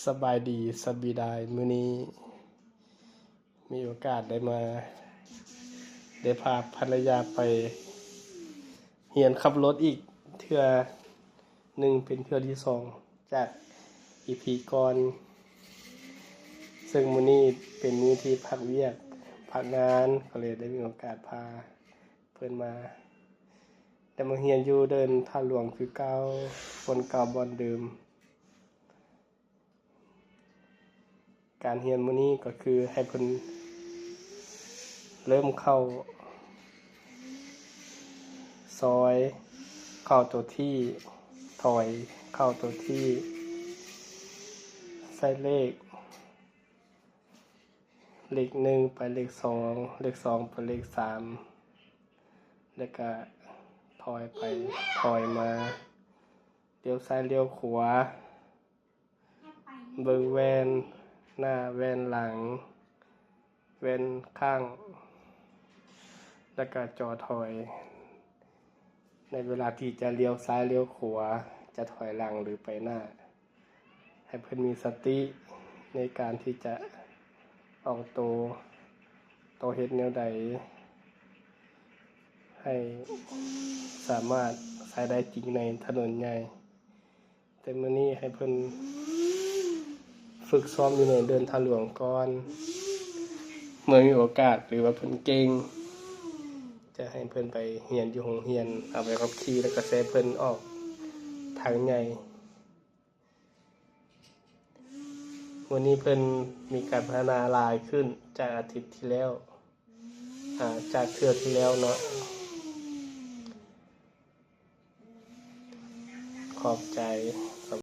ສະບາຍດີ ສະບາຍດີ ມື້ນີ້ມີໂອກາດໄດ້ມາ ໄດ້ພາພັນລະຍາໄປຮຽນຂັບລົດອີກເທື່ອໜຶ່ງ ເປັນເທື່ອທີສອງຈາກອີພີກ່ອນ. ເຊິ່ງມື້ນີ້ເປັນມື້ທີ່ພັກວຽກ ພັກງານ ກໍເລີຍໄດ້ມີໂອກາດພາເພິ່ນມາ ໄດ້ມາຮຽນຢູ່ເດີ່ນທ່າຫຼວງຄືເກົ່າ ບ່ອນເກົ່າ ບ່ອນເດີມ. ການຮຽນມື້ນີ້ກໍຄືໃຫ້ເພິ່ນເລີ່ມເຂົ້າຊອຍ ເຂົ້າໂຕທີ ຖອຍ ເຂົ້າໂຕທີ ໃສ່ເລກ ເລກໜຶ່ງໄປເລກສອງ ເລກສອງໄປເລກສາມ ແລ້ວກະຖອຍໄປຖອຍມາ ລ້ຽວຊ້າຍລ້ຽວຂວາ ເບິ່ງແວ່ນໜ້າແວ່ນຫຼັງ ແວ່ນຂ້າງ ແລ້ວກະຈໍຖອຍ. ໃນເວລາທີ່ຈະລ້ຽວຊ້າຍລ້ຽວຂວາ ຈະຖອຍຫຼັງ ຫຼື ໄປໜ້າ ໃຫ້ເພິ່ນມີສະຕິໃນການທີ່ຈະອອກໂຕ ໂຕເຮັດແນວໃດ ໃຫ້ສາມາດໃຊ້ໄດ້ຈິງໃນຖະໜົນໃຫຍ່. ແຕ່ມື້ນີ້ໃຫ້ເພິ່ນຝຶກຊ້ອມຢູ່ໃນເດີ່ນທ່າຫຼວງກ່ອນ ເມື່ອມີໂອກາດ ຫຼືວ່າເພິ່ນເກັ່ງ ຈະໃຫ້ເພິ່ນໄປຮຽນຢູ່ໂຮງຮຽນ ເອົາໃບຂັບຂີ່ ແລ້ວກໍໃຊ້ເພິ່ນອອກທາງໃຫຍ່. ມື້ນີ້ເພິ່ນມີການພັດທະນາຫຼາຍຂຶ້ນຈາກອາທິດທີ່ແລ້ວ ອາ ຈາກເທື່ອທີ່ແລ້ວເນາະ. ຂອບໃຈ.